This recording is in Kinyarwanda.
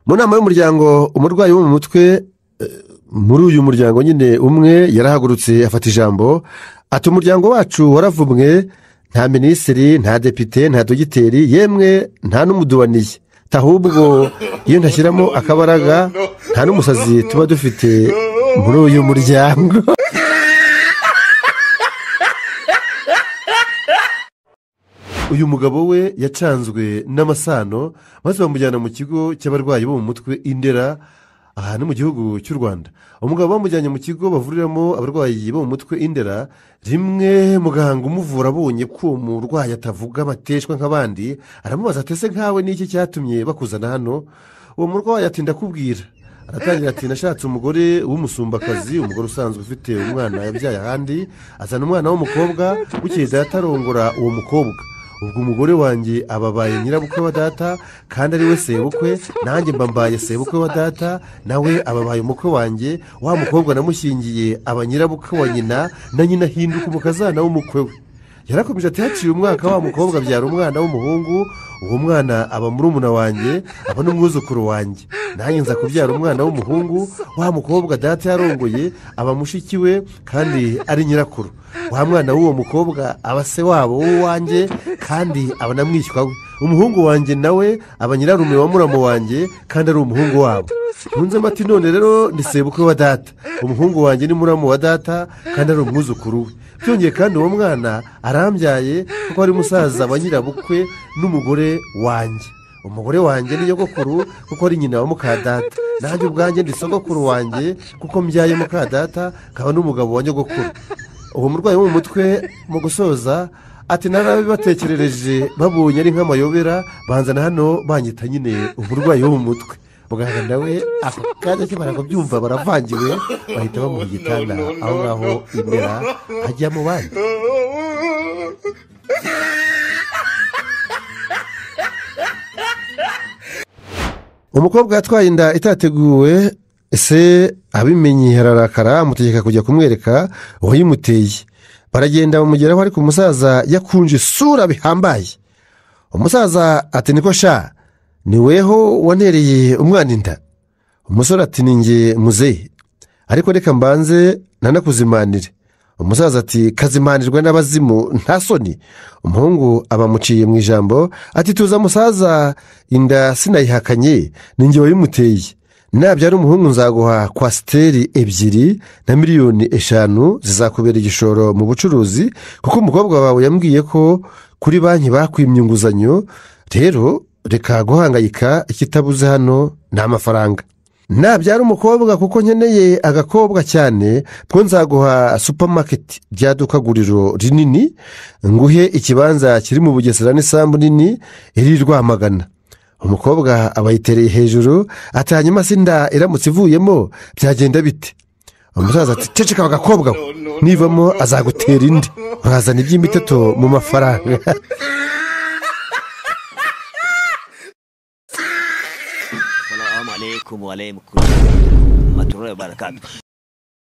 Mu nama y'umuryango umurwayi wo mu mutwe muri uyu muryango nyine umwe yarahagurutse afata ijambo ati umuryango wacu waravumwe, nta minisitiri, nta depite, nta dogiteri, yemwe nta n'umuduwaniye, ahubwo iyo ntashyiramo akabaraga nta n'umusazi tuba dufite muri uyu muryango. Uyu mugabo we yacanzwe n'amasano maze bamujyana mu kigo cy'abarwayi bo mu mutwe Indera, ahantu mu gihugu cy'u Rwanda. Umugabo bamujyanye mu kigo bavuriramo abarwayi bo mu mutwe Indera, rimwe muganga umuvura abonye ko umurwayi atavuga amateshwa nk'abandi, aramubaza ati ese nkawe n'iki cyatumye bakuzana hano? Uwo murwayi ati ndakubwira. Aratangira ati nashatse umugore w'umusumbakazi, umugore usanzwe ufite umwana yabyaye ahandi, azana umwana w'umukobwa, bukeye data arongora uwo mukobwa. Ubwo umugore wanjye ababaye nyirabukwe wa data kandi ari we sebukwe, nanjye mbambaye sebukwe wa data, nawe ababaye umukwe wanjye. Wa mukobwa namushyingiye aba nyirabukwe wa nyina, na nyina ahinduka umukazana w'umukwe we. Yarakomeje ati haciye umwaka wa mukobwa abyara umwana w'umuhungu, uwo mwana aba murumuna wanjye, aba n'umwuzukuru wanjye. Nanjye nza kubyara umwana w'umuhungu, wa mukobwa data yarongoye aba mushiki we kandi ari nyirakuru. Wa mwana w'uwo mukobwa aba se wabo w'uwanjye kandi aba na mwishywa we. Umuhungu wanjye nawe aba nyirarume wa muramu wanjye kandi ari umuhungu wabo. Ntunzemo ati none rero ni sebukwe wa data, umuhungu wanjye ni muramu wa data kandi ari umwuzukuru we. Byongeye kandi uwo mwana arambyaye kuko ari musaza wa nyirabukwe n'umugore wanjye. Umugore wanjye ni nyogokuru kuko ari nyina wa muka data, nanjye ubwanjye ndi sogokuru wanjye kuko mbyaye muka data nkaba n'umugabo wa nyogokuru. Uwo murwayi wo mu mutwe mu gusoza ati narabibatekerereje babonye ari nk'amayobera, banzana hano banyita nyine umurwayi wo mu mutwe. Muganga nawe ako kanya akimara kubyumva baravangiwe, bahita bamuha igitanda aho ngaho Indera ajya mu bandi. Umukobwa yatwaye inda itateguwe, ese abimenye ararakara, amutegeka kujya kumwereka uwayimuteye. Baragenda bamugeraho, ariko umusaza yakunje isura bihambaye. Umusaza ati niko sha, ni weho wantereye umwana inda? Umusore ati ni njye muzehe, ariko reka mbanze nanakuzimanire. Umusaza ati kazimanirwe n'abazimu nta soni. Umuhungu abamuciye mu ijambo ati tuza musaza, inda sinayihakanye, ni njye wayimuteye. Nabyara umuhungu nzaguha kwasiteri 2 na miliyoni 5 zizakubera igishoro mu bucuruzi, kuko umukobwa wawe yambwiye ko kuri banki bakwimye inguzanyo. Rero reka guhangayika, ikitabuze hano ni amafaranga. Nabyara umukobwa kuko nkeneye agakobwa cyane, bwo nzaguha supermarket ryadukaguriro rinini, nguhe ikibanza kiri mu Bugesera n'isambu nini iri Rwamagana. Umukobwa abayitereye hejuru ati hanyuma se inda iramutse ivuyemo byagenda bite? Umusaza ati ceceka agakobwa we, nivamo azagutera indi, urazana iby'imiteto mu mafaranga. Assalamu alaikum wa alaikum warahmatullahi wabarakatuh.